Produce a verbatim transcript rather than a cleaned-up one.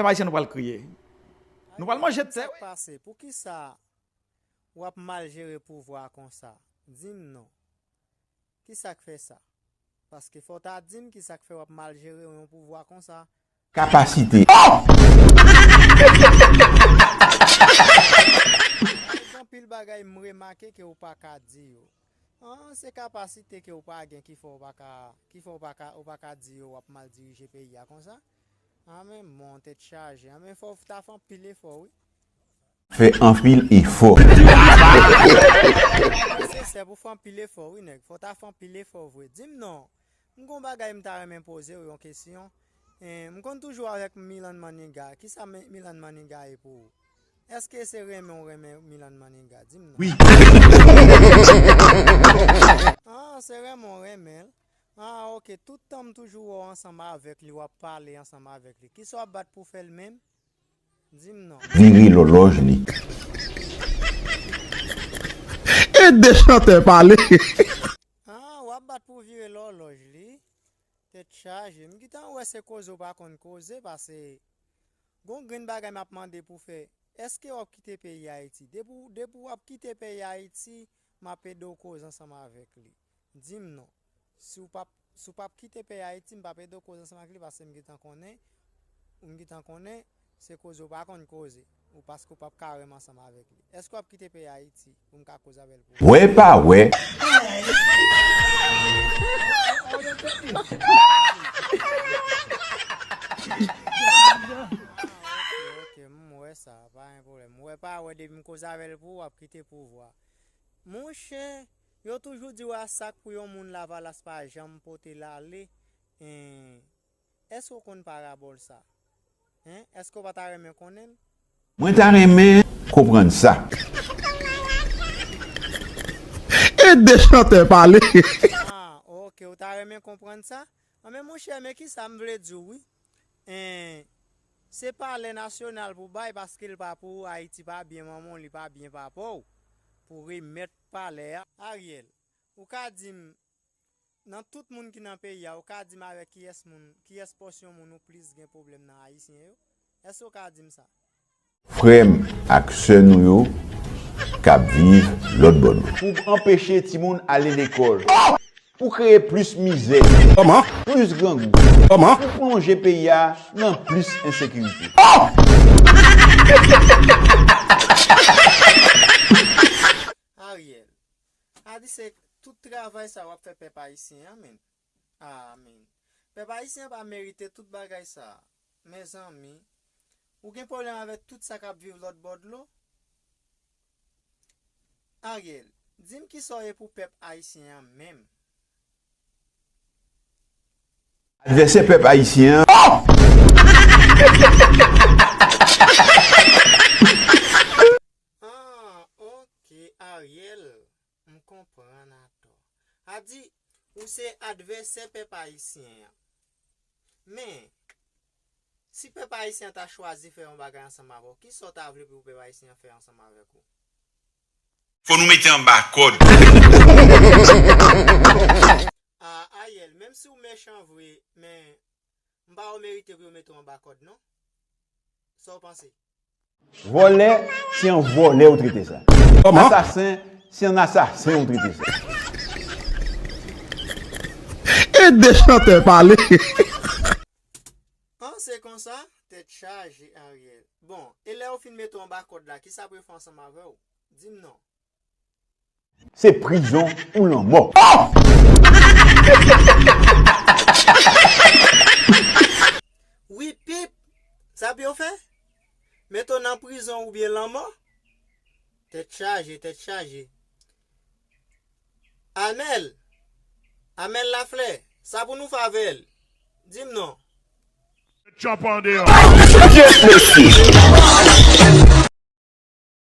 Pèp ayisyen, nou pral kriye. Nou pral manje tè, wi. Sa k pase? Poukisa w ap mal jere pouvwa a konsa? Di m non. Ki sa k fè sa? Paske fò w ta di m ki sa k fè w ap mal jere yon pouvwa konsa. Kapasite. Gen anpil bagay m remake ke w pa ka di yo. An, se kapasite ke w pa gen ki fè w pa ka, ki fè w pa ka, w pa ka di yo w ap mal dirije peyi a konsa. An, men bon, tèt chaje. An, men fò w ta fè anpil efò, wi. Fè anpil efò. Sensè pou fè anpil efò, wi, nèg. Fò w ta fè anpil efò, vre. Di m non. M gon bagay m ta renmen poze w yon kesyon. Eh, m konn toujou avèk Milan Maniga. Kisa Mi-, Milan Maniga ye pou ou? Èske se renmen w renmen Milan Maniga? Di m non. Wi. Ah, se renmen w renmen l. Ah, ok. Tout tan m toujou wè w ansanm avèk li, w ap pale ansanm avèk li. Kisa w ap bat pou fè l menm? Di m non. Vire lòlòj li. Ede chantè pale. Ah, w ap bat pou vire lòlòj li. Tèt chaje. M gentan wè se koze w pa konn koze, paske gon grenn bagay m ap mande pou fè. Èske w ap kite peyi Ayiti? Depi w, depi w ap kite peyi Ayiti, m ap ede w koze ansanm avèk li. Di m non. Si w p ap, si w p ap kite peyi Ayiti, m p ap ede w koze ansanm ak li, paske m gentan konnen, m gentan konnen se koze w pa konn koze, ou paske w p ap ka renmen ansanm avèk li. Èske w ap kite peyi Ayiti pou m ka koze avè l pou ou? Wè pa wè. Ah, ok, ok, m wè sa, pa gen pwoblèm. M wè pa wè, depi m koze avè l pou ou, w ap kite pouvwa. Monchè, yo toujou di w a sa k pou yon moun Lavalas pa janm pote l ale. En, èske w konn parabòl sa? En, èske w pa ta renmen konnen l? Mwen ta renmen konprann sa. Ede chantè pale. Ah, ok, ou ta renmen konprann sa? Anben, monchè, men kisa m vle di w, wi. En, se palè nasyonal pou bay, paske l pa pou ou, Ayiti pa byen manman w, li pa byen papa w, pou remèt palè a. Ariel, ou ka di m, nan tout moun ki nan peyi a, ou ka di m avèk kiyès moun, kiyès pòsyon moun ou plis gen pwoblèm nan ayisyen yo? Èske ou ka di m sa? Frè m ak sè nou yo k ap viv lòt bò dlo. Pou anpeche timoun ale lekòl. Pou kreye plis mizè. Kòman? Plis grangou. Kòman? Pou plonje peyi a nan plis ensekirite. Ariel, a di se tout travay sa w ap fè pèp ayisyen an, men. Amen. Pèp ayisyen pa merite tout bagay sa. Mezanmi, ou gen pwoblèm avèk tout sa k ap viv lòt bò dlo? Ariel, di m kisa w ye pou pèp ayisyen an menm? Advèsè pèp ayisyen an. Ah, ok, Ariel. M konprann atò. A di, ou se advèsè pèp ayisyen an. Men, si pèp ayisyen an ta chwazi fè yon bagay ansanm avè w, kisa w ta vle pou pèp ayisyen an fè ansanm avèk ou? Fò nou mete anba kòd. A, Ariel, menm si w mechan vre, men m pa wè w merite pou yo mete w anba kòd, non. Sa w panse? Vòlè, se yon vòlè ou trete sa. Kòman? Asasen, se yon asasen ou trete sa. Ede chantè pale. An, se konsa, tèt chaje, Ariel. Bon, e lè yo fin mete w anba kòd la, kisa pou yo fè ansanm avè w? Di m non. Se prizon ou lanmò. Wi, pip! Sa pou yo fè? Mete w nan prizon oubyen lanmò? Tèt chaje, tèt chaje. Amèl! Amèl Laflè, sa pou nou fè avè l? Di m non. Tchòp andeyò. Yes, mesye.